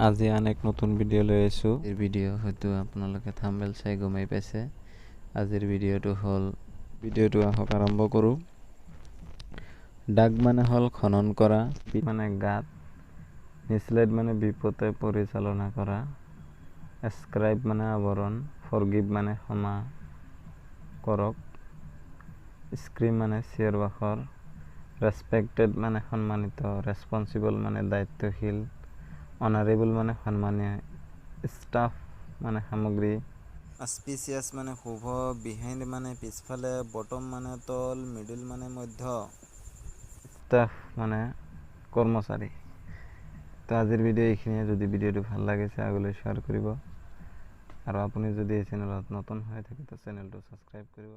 আজি আন এক নতুন ভিডিঅ' লৈ আহিছোঁ। এই ভিডিঅ' হয়তো আপোনালোকে থাম্বনেইল চাই গমেই পাইছে। আজিৰ ভিডিঅ'টো হ'ল, ভিডিঅ'টো আহক আৰম্ভ কৰোঁ। ডাগ মানে হ'ল খনন কৰা, মানে গাঁত, মিছলেড মানে বিপথে পৰিচালনা কৰা, এস্ক্ৰাইব মানে আৱৰণ, ফৰগিভ মানে ক্ষমা কৰক, স্ক্ৰীম মানে চিঞৰ বাখৰ, ৰেচপেক্টেড মানে সন্মানিত, ৰেচপনচিবল মানে দায়িত্বশীল, অনাৰেবল মানে সন্মানীয়, ষ্টাফ মানে সামগ্ৰী, অস্পিচিয়াছ মানে শুভ, বিহাইণ্ড মানে পিছফালে, বটম মানে তল, মিডিল মানে মধ্য, ষ্টাফ মানে কৰ্মচাৰী। তো আজিৰ ভিডিঅ' এইখিনিয়ে। যদি ভিডিঅ'টো ভাল লাগিছে, আগলৈ শ্বেয়াৰ কৰিব আৰু আপুনি যদি এই চেনেলত নতুন হৈ থাকে, তো চেনেলটো ছাবস্ক্ৰাইব কৰিব।